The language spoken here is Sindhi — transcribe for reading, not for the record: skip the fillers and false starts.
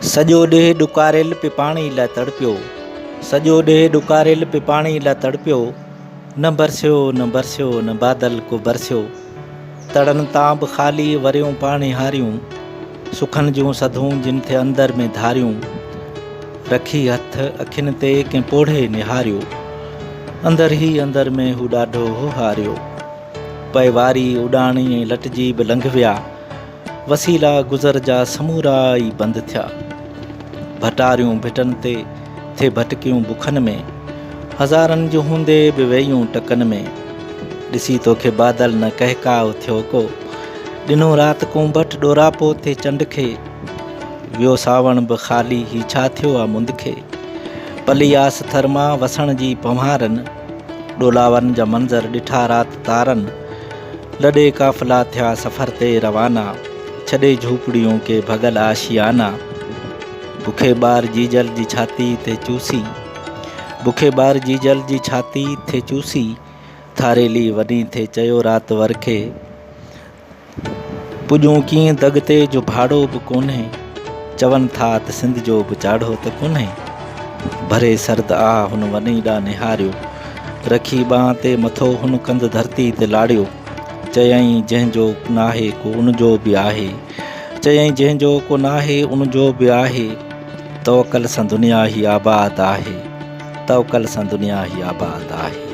سڄو ڏيهه ڏڪاريل پي پاڻي لاء تڙپيو سڄو ڏيهه ڏڪاريل پي پاڻي لاء تڙپيو نه برسيو نه برسيو نه بادل ڪو برسيو تڙن تان به خالي وريون پاڻي هاريون سکن جون سڌون جن ٿي اندر ۾ ڌاريون رکي هٿ اکين تي ڪنهن پوڙهي نهاريو اندر ئي اندر ۾ هو ڏاڍو هو هاريو پئي واري اڏاڻي ۽ لٽجي به لنگهه ويا وسيلا گذر جا سمورا ئي بند ٿيا. ڀٽاريون ڀٽن تي ٿي ڀٽڪيون بکن ۾، هزارن جون هوندي به وييون ٽڪن ۾. ڏسي توکي بادل نه ڪهڪاء ٿيو ڪو، ڏنو رات ڪونڀٽ ڏوراپو ٿي چنڊ کي. ويو سانوڻ به خالي هي ڇا ٿيو آ مند کي. پلي آس ٿر مان وسڻ جي پنهوارن، ڏولاون جا منظر ڏٺا رات تارن. لڏي قافلا ٿيا سفر تي روانا، ڇڏي جهوپڙيون ڪي ڀڳل آشيانا. بکي ٻار جيجل جي ڇاتي تي چوسي، بکي ٻار جيجل جي ڇاتي ٿي چوسي، ٿاريلي وڏي ٿي چيو رات ور کي. پڄون ڪيئن دڳ تي جو ڀاڙو به ڪونهي، چون ٿا ته سنڌ جو به چاڙهو ته ڪونهي. ڀري سرد آه هن وني ڏانهن نهاريو. رکي ٻانهن تي مٿو هن ڪنڌ ڌرتي تي لاڙيو. چيائين جنهن جو ناهي ڪو ان جو به آهي. چيائين جنهن جو ڪو ناهي ان جو به آهي. توڪل سان دنيا هي آباد آهي. توڪل سان دنيا هي آباد آهي.